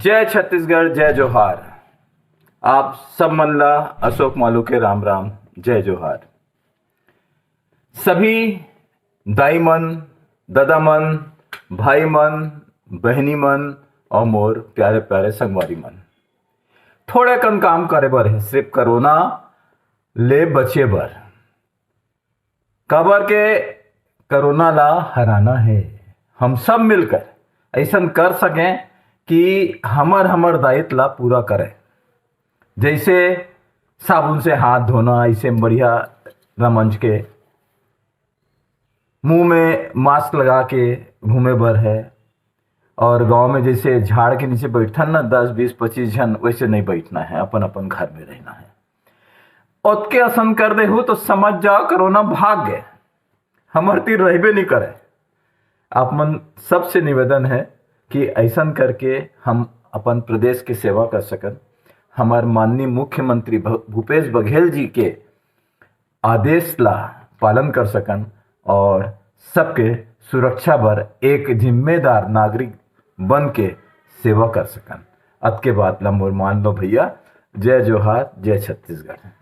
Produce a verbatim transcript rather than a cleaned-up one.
जय छत्तीसगढ़, जय जोहार। आप सब मन ला अशोक मालू के राम राम, जय जोहार। सभी दाई मन, ददा मन, भाई मन, बहनी मन और मोर प्यारे प्यारे संगवारी मन, थोड़े कन काम करे बर है, सिर्फ कोरोना ले बचे बर। काबर के कोरोना ला हराना है। हम सब मिलकर ऐसन कर सकें कि हमर हमर दायित्व ला पूरा करें, जैसे साबुन से हाथ धोना, ऐसे बढ़िया रमंज के मुंह में मास्क लगा के घूमे बर है। और गांव में जैसे झाड़ के नीचे बैठन ना दस बीस पच्चीस झन, वैसे नहीं बैठना है, अपन अपन घर में रहना है। ओतके असन कर देहू तो समझ जाओ कोरोना भाग गए, हमर तीर रहबे नहीं करे। आप मन सबसे निवेदन है कि ऐसन करके हम अपन प्रदेश के सेवा कर सकन, हमार माननीय मुख्यमंत्री भ-, भूपेश बघेल जी के आदेश ला पालन कर सकन और सबके सुरक्षा बर एक जिम्मेदार नागरिक बन के सेवा कर सकन। अतके बात ला मोर मान लो भैया। जय जोहार, जय छत्तीसगढ़।